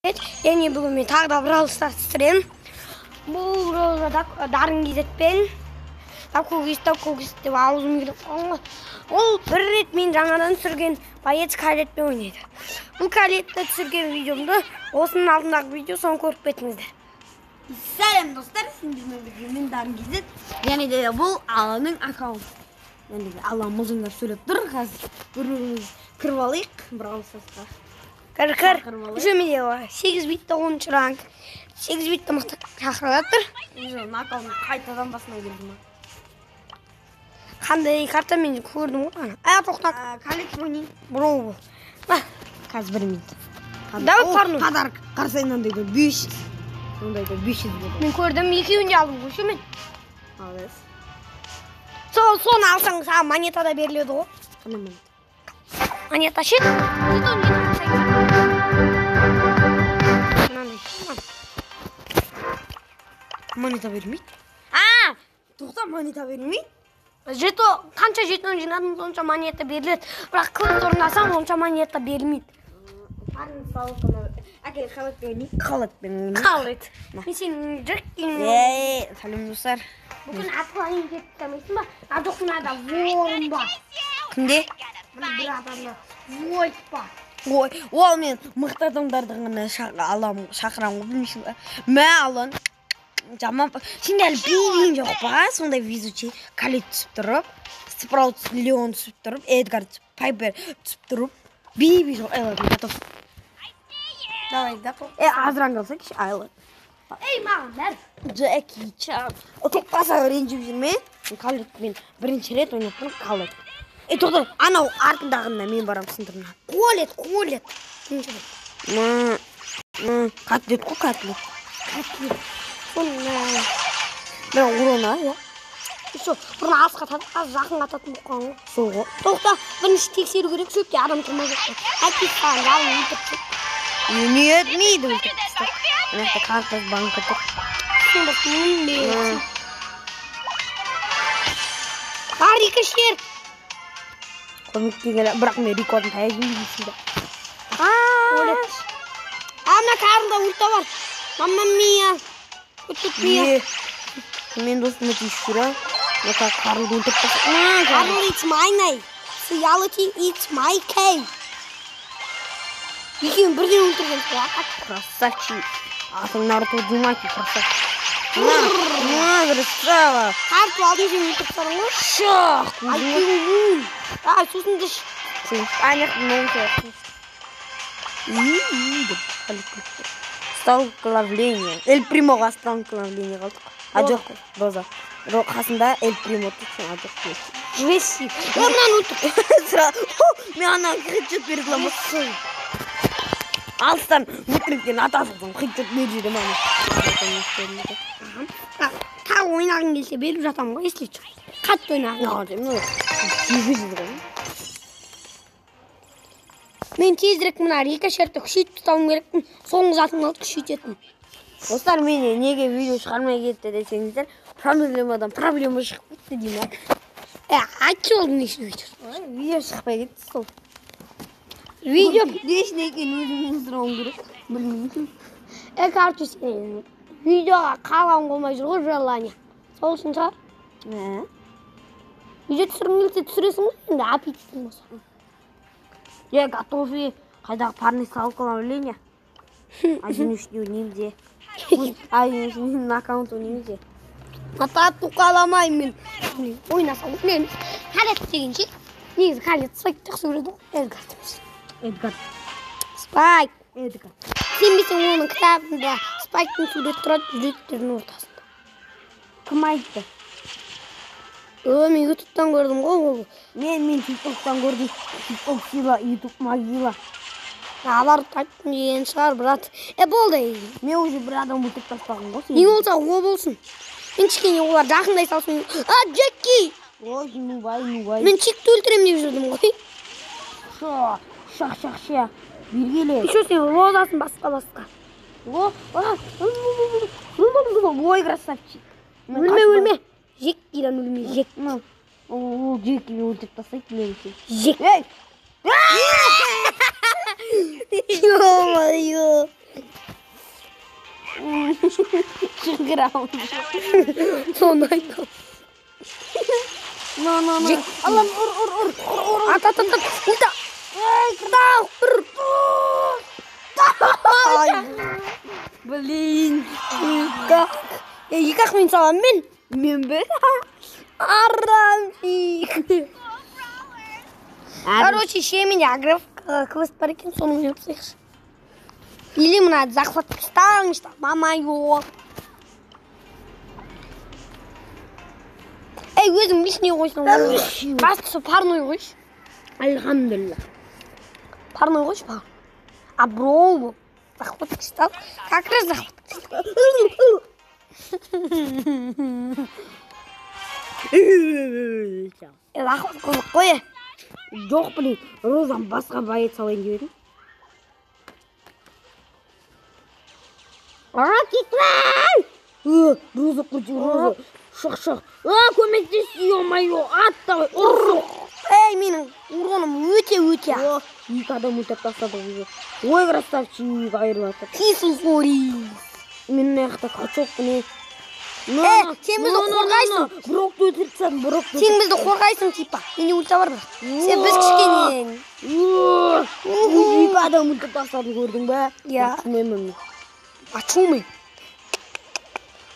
Яғни бүгін мен тағы да Brawl Stars түсіремін. Бұл Роза Дарын Кизетпен Дакогис, Дакогис деп аузым келіп қалған ғой. Ол бір рет мен жаңадан түсірген боец Калетпен ойнайды. Бұл Калетті түсірген видеомды осының алдындағы видео, соны көріп кетіңіздер. Сәлем, достар, сендермен бірге мен, Дарын Кизет. Және де бұл Алланың аккаунты. Және де Алла мылжыңдап сөйлеп тұр. Қазір бір біріміз кіріп алайық Brawl Starsқа. Кір, кір. Шақырып алайық. Еще менде бар. 8 битті 10 ранг. 8 битті мықты шақырып жатыр. Уже мына аккаунт қайтадан басына келді ма? Қандай карта, мен көрдім ғой ана. А, тоқта. Калет ойнайын. Броу. Ба, Қазір, бір минут. Давай О, парну. Подарок. Қарасай, мынандай да 500. Мындай да 500 болды. Мен көрдім, екеуін де алдым ғой еще мен. Молодец. Сол, соны алсаң, саған монета да беріледі ғой. Қандай монета? Монета ше? Жетон жинап. Мынандай. Монета бермейді. А, Тоқта, монета бермейді. Жетон, қанша жетон жинадың, сонша монета беріледі. Бірақ квест орындасаң, онша монета берілмейді. Әкел, Халетпен ойнайық. Халетпен ойнайық. Қалет. Мен сенің Джеккиң. Ей, сәлем, достар. Бүгін отклонение кетіп тастамайсың ба? А, жоқ, мынада ворон бар. Кімде? Мына бір адамда войт бар. Ой, ол мен мықты адамдарды ғана аламын, шақырамын ғой, білмейсің ба? Мә, Алан. Жаман. Сенде әлі Бибиң жоқ па? Сондай везучий. Калет түсіп тұрып, Спраут, Леон түсіп тұрып, Эдгар түсіп, Пайпер түсіп тұрып, Биби жоқ. Эй, ладно, готов. Давай, да. Е, азырақ алсайшы, айлы. Ей, маған бәр. Джеки Чан. Ұтылып қалса, ренжіп жүрме. Калетпен бірінші рет ойнап тұрмын, Калет. Ей, тоқта, анау артындағына мен барамын сындырына. Колет, Колет. Бірінші рет. Котлет қой, котлет. Котлет. Соны Бірақ урона, иә. Еще бұрын алысқа атады, қазір жақынға ататын болып қалған ғой. Сол ғой. Тоқта, бірінші тексеру керек, шөпте адам тұрмай жоқ па. Әйтпесе саған жалын өлтіріп тастайды. Не етмейді, өлтіріп тастайды. Мына жақта картас банка тұр. Сонда мен А, рикошет. Көмекке келе. Бірақ мен Рикодан таяқ жеймін дейсің ба? Колет. А, мына Карлда ульта бар. Мамма мия. Өтіп мия. Е, мен досыма тиісіп жүр, а. Мына Карлды өлтіріп тастады. Карл, it's my name. Reality, it's my cave. Екеуін бірден өлтірген сол. Красавчик. Атың Наруто Удзумаки, красавчик. На, на, красава. Карл алдын, сен өлтіріп тастадың ғой. Шах. Ай, ай, сосын дыш. Ана жақта. Столкновение. Эль Примоға столкновение қалдық. А, жоқ, Роза. Қасында Эль Примо тұр, сен, а, жоқ. Джесси. О, мынаны өлтір. Сразу. Мен ана хедшот бере саламын. Алыстан өтіріктен ата салсам, хедшот беріп жіберемін ана. Тағы ойнағың келсе, беріп жатамын ғой, если что. Қатты ойнағың келсе. 800 ғой. Мен тезірек мына рикошетті күшейтіп тастауым керекпін. Соңғы затым қалды күшейтетін. Достар, мен неге видео шығармай кетті десеңіздер, проблемадан проблема шығып кетті деймін. Е, айтшы, ол не үшін видео? Видео шықпай кетті сол. Видео Не үшін екенін өзімнен сұрауым керек. Білмеймін. Е, короче, сен видеоға қалғың болмай жүр ғой, желание. Сол үшін шығар. Ә? Видео түсіргің келсе, түсіресің ғой енді, аппетитің болса. Е, готовый. Қайдағы парный столкновение? Один үш ойнаймыз де. Один үш нокаут ойнаймыз де. Атап қаламаймын мен. Ойнаса ойнаймыз. Халет деген ше? Негізі Халет Спайк жақсы көреді ғой. Эдгар емес. Эдгар. Спайк. Эдгар. Сенбесең, оның кітабында Спайктың суреті тұрады жүректердің ортасында. Кім айтты? Ө, мен Ютубтан көрдім ғой ол. Мен ТикТоктан көрдім. ТикТок сила, Ютуб могила. Алар айттым деген шығар, брат. Е, болды. Мен уже бір адам өлтіріп тастаған ғой. Не болса, о болсын. Мен кішкене олар жақындай салсын. А, Джеки! Ой, нубай, нубай. Мен Чикті өлтіремін деп жүрдім ғой. Ша, шах, шах, шах. Бергеле. Еще сен розасын басқа басқа. О, а, ой, красавчик. Өлме, өлме. Жеккидан өлме, Жек. Ол Джеки өлтіріп тастайды мені. Жек. Ей! Ё-моё. Шыңғырамын. Соны айтам. На, на, на. Аллам, ұр, ұр, ұр, ұр, ұр. Ат, ат, ат, ат. Ульта. Дай, ұр. Ай. Блин. Екі. Екі-ақ мен саламын мен. Мен бір. Арамчик. Короче, ше менде аграф квест бар екен, соны ойнап тастайықшы. Или мына захват тастаңызшы, мама жоқ. Ей, өзің лишний қойсың. Бастысы парной қойшы. Альхамдулилля. Парной қойшы маған. А бро, захват кристалл. Как раз захват кристалл. Захват қызық қой. Жоқ, блин, Розам басқа байет салайын деп едім. Кетпей! Роза, құрти, Роза. Шық, шық. Көмектес, ё-моё, ат давай, ұр. Ей, менің уроным өте-өте. Екі адам өлтіріп тастады уже. Ой, красавчик, айырылып жатыр. Кисл хорис. Мен мына жақта качок, міне. Сен бізді қорғайсың. Брокты өлтіріп тастадым, Брокты. Сен бізді қорғайсың, типа. Менде ульта бар бірақ. Сен біз кішкене. Екі адам өлтіріп тастадым, көрдің бе? Иә. Ашумен. Ашумен.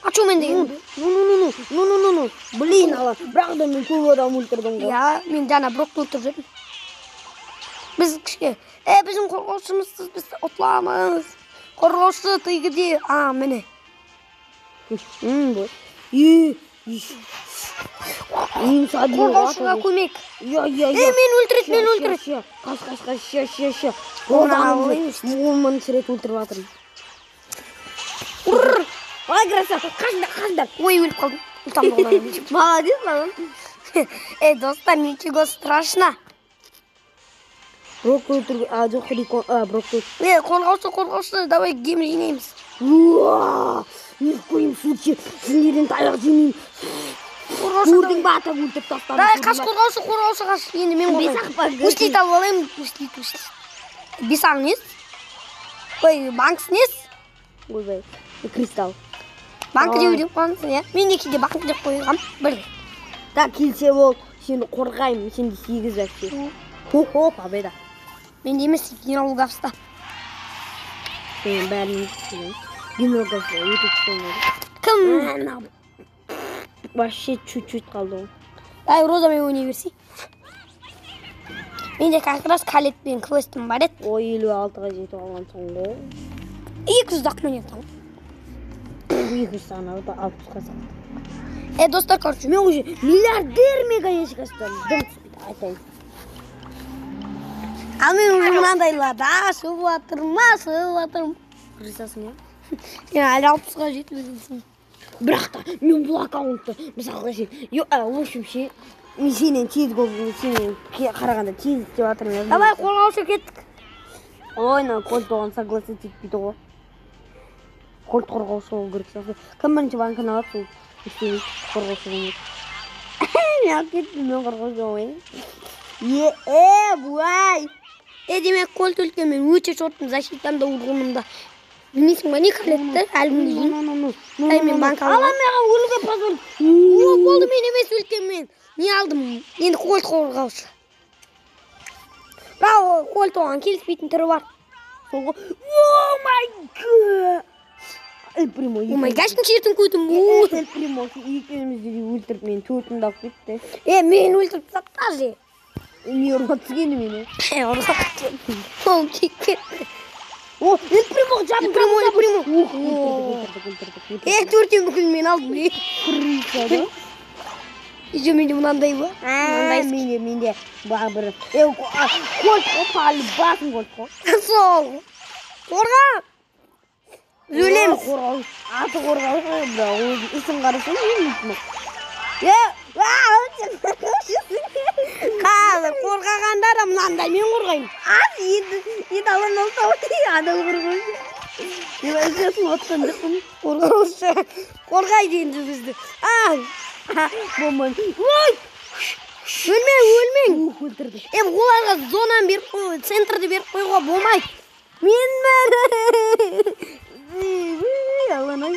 Ашумен деген. Ну, ну, ну, ну, ну. Блин, ала. Бірақ да мен көп адам өлтірдім ғой. Иә, мен жаңа Брокты өлтіріп жүрдім. Біз кішкене. Біздің қорғаушымызсыз, біз ұтыламыз. Қорғаушы ты где? А, міне. Қорғаушыға көмек. Мен өлтіреді, мен өлтіреді. Қаш, қаш, қаш, ше, ше, ше. 10 рет өлтіріп жатырмын. Ур! Ай, красавчик, қашыңдар, қашыңдар. Ой, өліп қалдым. Ультамды қолданып. Молодец, маған. Достар, ничего страшно. Брокты өлтірге, жоқ, Брокты. Қорғаушы, қорғаушы, давай гем жинаймыз. Ни в коем случае сендерден таяқ жемеймін. Көрдің ба, атап өлтіріп тастадым. Давай, қаш, қорғаушы, қорғаушы, қаш. Енді мен қорғаймын. Услит алып алайын, услит, услит. Бесағың несі? Ой, банкісі несі? Ойбай, кристалл. Банкі деп үйреніп қалғансың, иә? Мен де кейде банкі деп қойғам, бір. Так, келсе бол, сені қорғаймын, сенде 8 вообще. Хо-хо, победа. Менде емес, генерал Гафста. Мен бәрін істеймін. Генерал Гафста өте күшті ойнады. Кім? Вообще чуть-чуть қалды ол. Ай, Розамен ойнай берсей. Менде как раз Калетпен квестім бар еді. Ой, 56-ға жетіп алғансың ғой. 200 ақ монета. 200 саны 60-қа салды. Достар, короче, мен уже миллиардер мега ящик аштым. Дым түспейді, айтайын. Ал мен уже мынандайларды ашып жатырмын, ашып жатырмын. Крысасың, иә? Сен әлі 60-ға жетпегенсің. Бірақ та мен бұл аккаунтты, мысалға ше, в общем ше, мен сенен тез көп, сенен қарағанда тез деп жатырмын. Давай, қорғаушы кеттік. Ой, мына Кольт оған согласиться етпейді ғой. Кольт қорғаушы болу керек сияқты. Кім бірінші банкін алады, сол істемейді, қорғаушы болмайды. Мен алып кеттім, мен қорғаушы болмаймын. Бұлай. Демек, Кольт өлткен мен өте шорттым, защитамда, урғынымда. Білмейсің ба, не Калетті әлі күнге дейін. Ай, мен банк алып. Ала, маған өлуге позволь. О, болды, мен емес өлткен мен. Не алдым? Енді Кольт қорғаушы. Бірақ ол Кольт оған келіспейтін түрі бар. Сол ғой. О май гад! Эль Примо. О май гад, шешін көтім. Эль Примо екеумізді де өлтіріп, мені төртімді алып кетті. Мені өлтіріп тастады же. Не ұрға түскені мені. Ұрға түскен. Ол кетті. О, Эль Примо жабын, Эль Примо, Эль Примо. Ух, өлтірдік, өлтірдік, өлтірдік. Төртеуін бүкіл мен алдым. Крыса, да? Еще менде мынандай ба? Мынандай менде бар бір. Кольт қой, палибасын кольт қой. Сол. Қорға. Өлеміз. Қорғау. Аты қорғау, бірақ өзі ісін қарасаң, мен ұмытмын. Қазір қорғағанда да мынандай мен қорғаймын. Аз, енді алан алса, адал қорғаушы. Мен әжесін отқан жоқпын. Қорғаушы. Қорғайды енді бізді. Болмайды. Ой! Өлмең, өлмең. Ух, өлтірді. Оларға зонаны беріп қою, центрді беріп қоюға болмайды. Мен Алланың.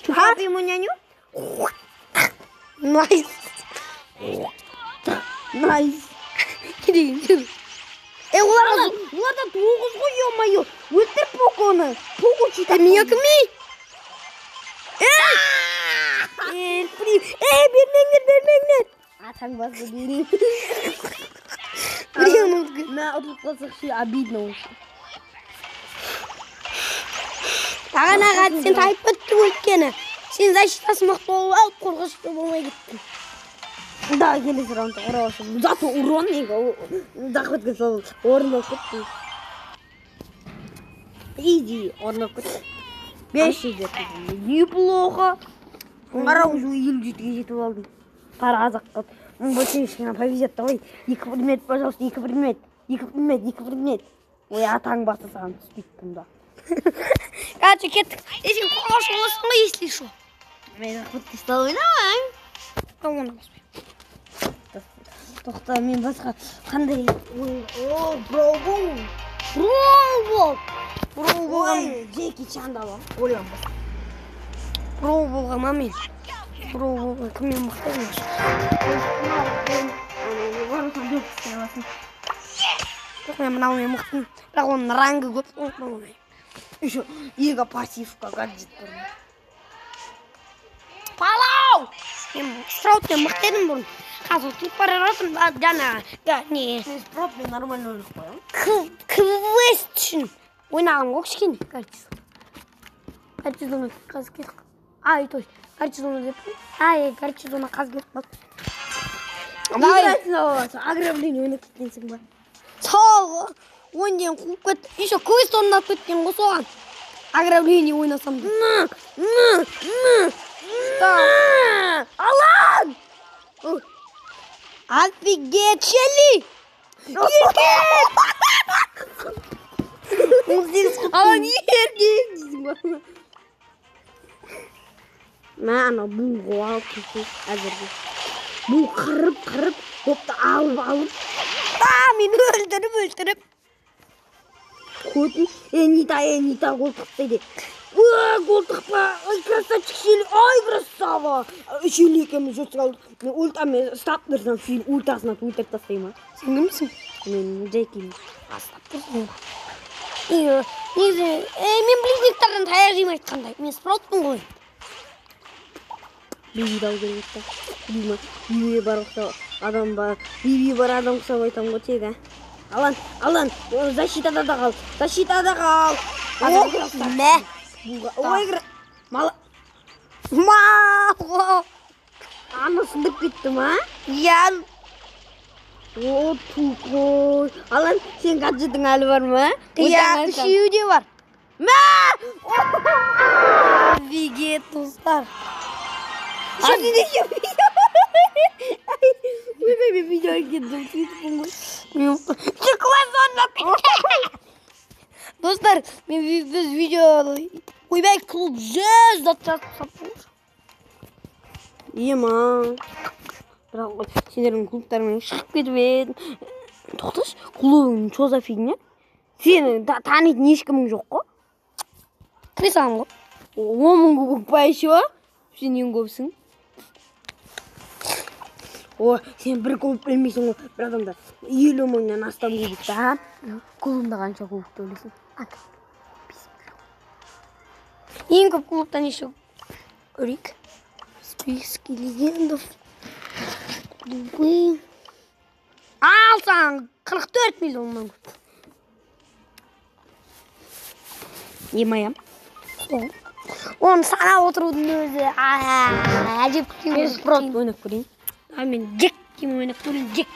Купи ему няню? Nice. Nice. Оларда 9 ғой, ё-моё. Өлтір Поконы. Поко читер. Мен кімей? Бермеңдер, бермеңдер. Атаң басы берейін. Мә, ұтылып қалсақ ше, обидно уже. Аған аға, сен тайып кетті өйткені. Сен защитасы мықты болып алып, қорғашты болмай кеттің. Да, келесі раундта ұраласың. Зато урон неге? Захватқа салып, орындалып кетті. Иди, орындалып кетті. 500 неплохо. Қара, уже 57-ге жетіп алдым. Қара, азақ қалды. Больше ешкімге повезет. Давай, 2 предмет, пожалуйста, 2 предмет. 2 предмет, 2 предмет. Ой, атаң басы саған түспейді бұнда. Короче, кеттік. Сен қорғаушы боласың ғой, если что. Мен захватқа салып ойнамаймын. Оны баспаймын. Тоқта, мен басқа қандай ойын? О, Броу-Бол. Броу-Бол. Броу болған. Джеки Чанды аламын. Ойланбас. Броу болған ма мен? Броу болған. Кімнен мықты емес? Жоқ, мен мынаумен мықтымын. Бірақ оның рангы көп. Еще его пассивка гаджет бар. Палау! Мен Спраутпен мықты едім бұрын. Қазір ұтылып бара жатырмын. Жаңағы, не. Мен Спраутпен нормально ойнап қоямын. Квест үшін ойнағым ғой кішкене. Короче, зона қазір кетіп. Ай, то есть, короче, зона деп. Ай, короче, зона қазір кетіп қалды. Ограбление ойнап кеткенсің ба? Сол, ойын қуып кетті. Еще квест орындап кеткен ғой соған. Ограбление ойнасам деп. Алан! Офигеть, Шелли! Еркек! Алан, еркек дейсің ба? Мә, ана бұл алып кетсе әзірге. Бұл қырып-қырып, допты алып-алып. Мені өлтіріп-өлтіріп. Көтін, Нита, қолтық дейді. Қолтық па, ай, красавчик Шелли, ай, красава. Шелли екеуміз жүрсек алдық. Мен ультамен ұстап тұрсам, Шелли ультасына өлтіріп тастаймын. Сен кімсің? Мен Джекимін. Ұстап тұрсың. Негізі, мен близнецтардан таяқ жеймін айтқандай. Мен Спраутпын ғой. Биби алу керек та. Биби бар ұқсап, адам бар. Биби бар адам ұқсап айтамын ғой тек, ә. Алан, Алан, защитада да қал. Защитада қал. Мә. Ой, мал. Мал. Аны сындырып кетті ма? Я. О, тупой. Алан, сен гаджетің әлі бар ма? Иә, үшеуі де бар. Мә! Офигеть, достар. Ойбай, мен видеоға кеттім, сөйтіппін ғой. Достар, біз видео... Ойбай, клуб 100 зат жазып. Ема. Бірақ сендердің клубтарыңнан шығып кетіп едім. Тоқташы, клубың что за фигня? Сені танитын ешкімің жоқ қой? Кіре саламын ғой. 10 мың кубок па еще? Сен ең көпсің. О, сен бір клуб білмейсің ғой. Бір адамда 50 мыңнан астам кубок та. Клубында қанша кубок ойлайсың? Ең көп клубтан еще көрейік. Списки легендов. Клубы. Ал саған 44 миллионнан көп. Емаям. Оны санап отырудың өзі әжеп қиын. Мен Спраут ойнап көрейін. Мен Джек кем ойнап көрейін, Джек.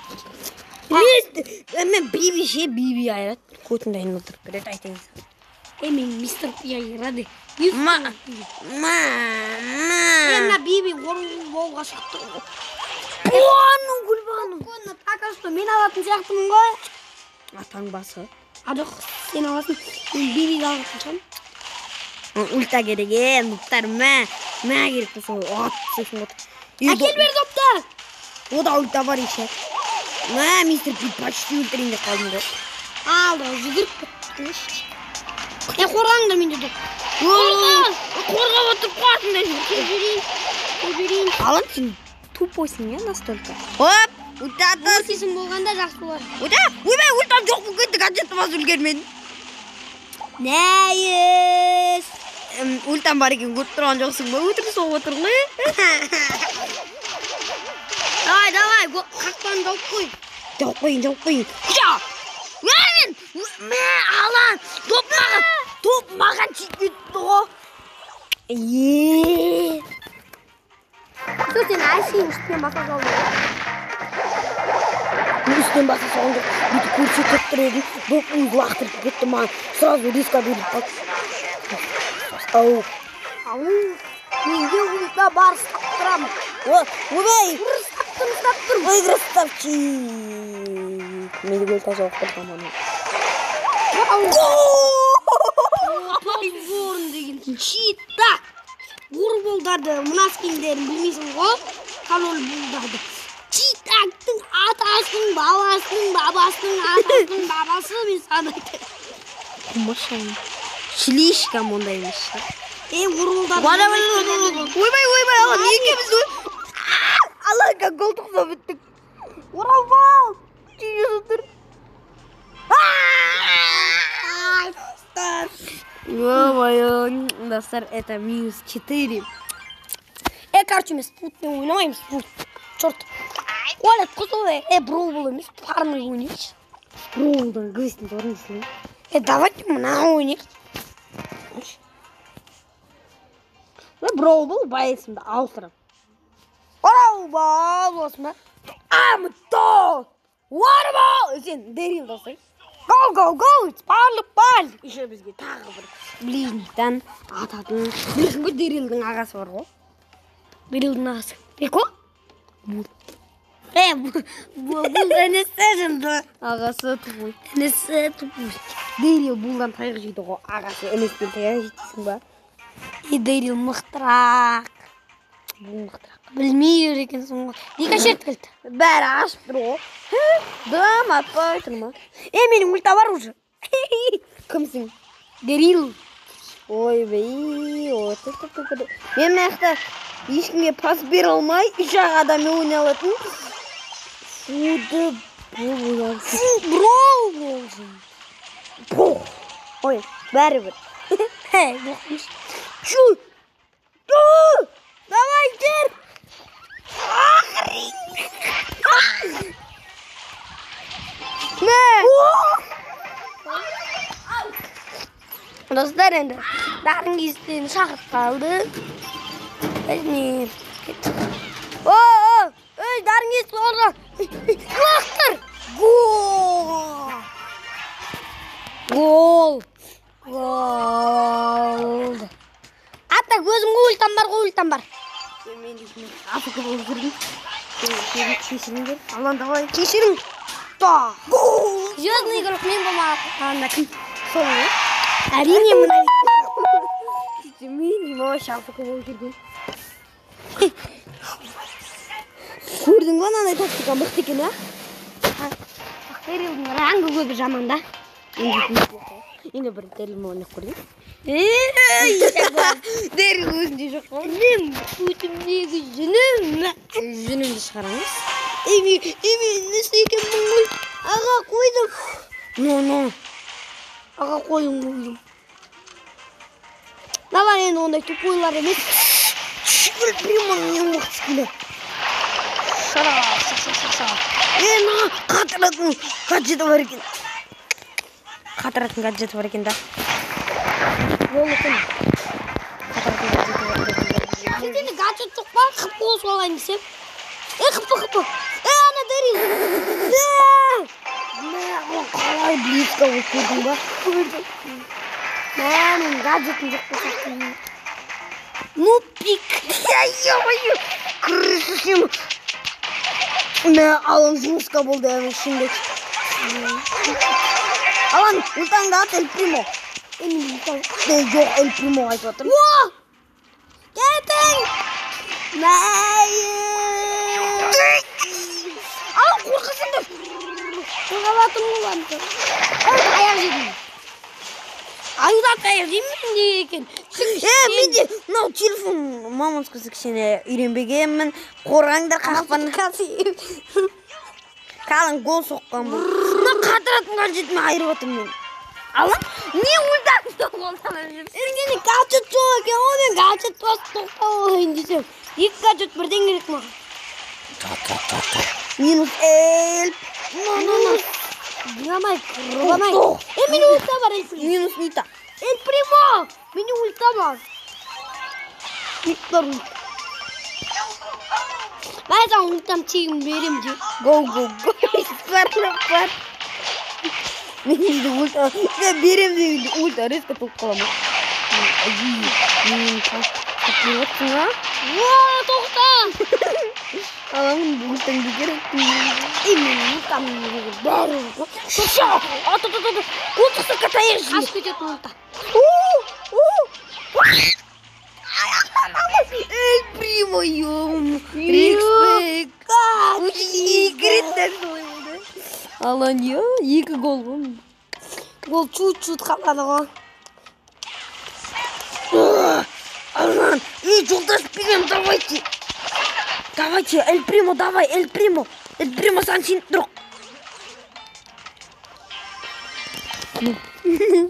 Мен Биби ше, Биби айырады. Көтімді айналдырып береді, айтайын. Мен мистер Пи айырады. Ма, ма, Мына Биби орын шықты. Оны Гүлбану. Оны пока что мен алатын сияқтымын ғой. Атаң басы. А жоқ, сен аласың. Мен Бибиді алатын шығармын. Ульта керек, нуптар, мә, мә керек болса, ат тастайсың ғой. Әкел бер допты. Ода ульта бар еще. Мә, мистер Пи почти өлтірейін деп қалдым ғой. Алды, жүгіріп кетті. Қорғаңдар менде доп. қорғап отырып қуатында жүр. Жіберейін. Алан, сен тупойсың, иә, настолько. Оп, ультаты. Мортисің болғанда жақсы болар. Ойда, ойбай, ультам жоқ болып кетті, гаджетті басып үлгермедім. Найс. Ультам бар екен, көріп тұрған жоқсың ба? Өтірік соғып отыр ғой. Давай, давай, қақпаны жауып қой. Жауып қояйын, жауып қояйын. Жа! Мен, мә, Алан, топ маған, топ маған тиіп кетті ғой. Е. Сол сен әшейін үстінен баса салдың ғой. Үстінен баса салған жоқ. Бүйтіп көрсетіп тұр едім. Доп өзі лақтырып кетті маған. Сразу резко беріп қалды. Ау. Ау. Менде ульта бар, ұстап тұрамын. Ойбай. Ұстап тұр, ұстап тұр. Ой, красавчик. Менде ульта жоқ тұр маған. Орын деген чита. Урболдарды, мына скиндерін білмейсің ғой. Король булдарды. Читактың атасының, бабасының, бабасының, атасының бабасы мен саған айтайын. Қумашан. Слишком ондай емес. Урболдарды. Ойбай, ойбай, Алан, екеуміз ой. Алан, как гол тоқтап біттік. Оралбал. Түйесі тұр. Ай, достар. Ё-моё, достар, это минус 4. Короче, мен спутпен ойнамаймын, спут. Черт. Ойлап қосыл, броул бол емес, фармер ойнайықшы. Броулдың квестін орындайсың. Давайте мына ойнайық. Броул бол, байысымды ауыстырам. Оралбал болсын ба? I'm dog. What about? Сен Дэрил досай. Go, go, go, it's пал, пал. Еще бізге тағы бір ближниктан ататын. Білесің бе, Дэрилдің ағасы бар ғой? Дэрилдің ағасы. Беко? Бұл. Бұл інісі жынды. Ағасы тупой. Інісі тупой. Дэрил бұлдан таяқ жейді ғой. Ағасы інісімен таяқ жейді дейсің ба? Дэрил мықтырақ. Бұл мықтырақ. Білмей жүр екенсің ғой. Рикошет кілт. Бәрі ашып тұр ғой. Дым атпай тұр ма? Менің ульта бар уже. Кімсің? Дэрил. Ойбай, ой, тұр, тұр, тұр, тұр. Мен мына жақта ешкімге пас бере алмай, үш-ақ адаммен ойнай алатын. Фуды бұл. Фу, броу болсын. Пух. Ой, бәрібір. Хей, боқмыш. Чу! Ту! Давай, жер! Мә! Достар, енді Дарын кестен шақырып қалды. Әне, кеттік. О, о, ей, Дарын кесті орға. Лақтыр! Гол! Гол! Гол! Ата, өзім ғой ультам бар, ғой ультам бар. Мен дейтін афк болып жүрдім. Кешіріңдер. Алан, давай. Кешірің. Да. Гол! Звездный игрок мен болмағанда кім? Сол ма? Әрине, мына. Мен деймін, вообще афк болып жүрген. Көрдің ба, мынандай тактика мықты екен, а? Дэрилдің рангы көбі жаман да. Енді бір Дэрилмен ойнап көрейін. Дэрил өзінде жоқ қой. Мен көтімдегі жүнім. Жүнімді шығарамыз. Мен інісі екенмін ғой. Аға, қойдым. Но, но. Аға, қойдым, қойдым. Давай енді ондай тупойлар емес. Шүкір, прямо не мықты скиллі. Шара, ша, ша, ша. Мына қатыратын гаджеті бар екен. Қатыратын гаджеті бар екен да. Ол екен. Қатыратын гаджеті бар екен. Сенде гаджет жоқ па? Қып қосып алайын десем. Қыпы, қыпы. Ана Дэрил. Мә, ол қалай близко болып көрдің ба? Көрдім. Мә, менің гаджетім жоқ болса. Ну, пик. Ё-моё, крыса сен. Мә, Алан жестко болды, әмін шынында. Алан, ультаңды ат, Эль Примо. Жоқ, Эль Примо айтып жатырмын. О! Кетің! Алан, қорқасыңдар. Қорқып жатырмын ғой, аяқ жедім. Аюдан таяқ жеймін мен неге екен? Менде мынау телефон мамамыз кішкене үйренбегенмін. Қорғаңдар қақпаны. Қалың гол соққан бұл. Мына қатыратын гаджетіме айырып жатырмын мен. Алан, не ультаңды қолданып жүрсің? Менде гаджет жоқ екен ғой, мен гаджет басып тоқтап алайын десем. Екі гаджет бірден керек маған. Минус эль. Ну. Динамайк, рубамайк. Менде ульта бар, Эль Примо. Минус Нита. Эль Примо! Менде ульта бар. Ульта бар. Мен саған ультам тегін берем де. Го, го, го. Бар, бар. Мен де ульта. Мен берем дегенде ульта резко толып қаламын. Мен тастап отырсың, а? О, тоқта! Аламын, ультаңды керек. Мен ультам керек, бәрі ғой. Шоша! Ат, ат, ат, ат. Қолтықта катаешь. Қашып кететін ульта. Эль Примо, ем. Респект. Екі рет нәрсе ойнады. Алан, я, екі гол ғой. Гол чуть-чуть қалады ғой. Алан, ей, жолдас берем, давайте. Давайте, Эль Примо, давай, Эль Примо. Эль Примо, саған сеніп тұр.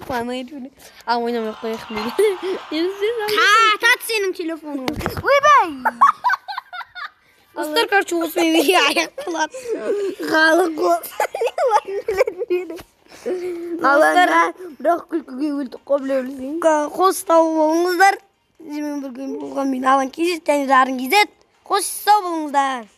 Панай. А, ойнамай қояйық мен. Қатады сенің телефоның. Ойбай! Достар, короче, осымен видео аяқталады. Халық Алан, бірақ күлкіге өлдік қой, біле білсең. Қош сау болыңыздар. Сіздермен бірге болған мен Алан KZ және Дарын KZ. Қош сау болыңыздар.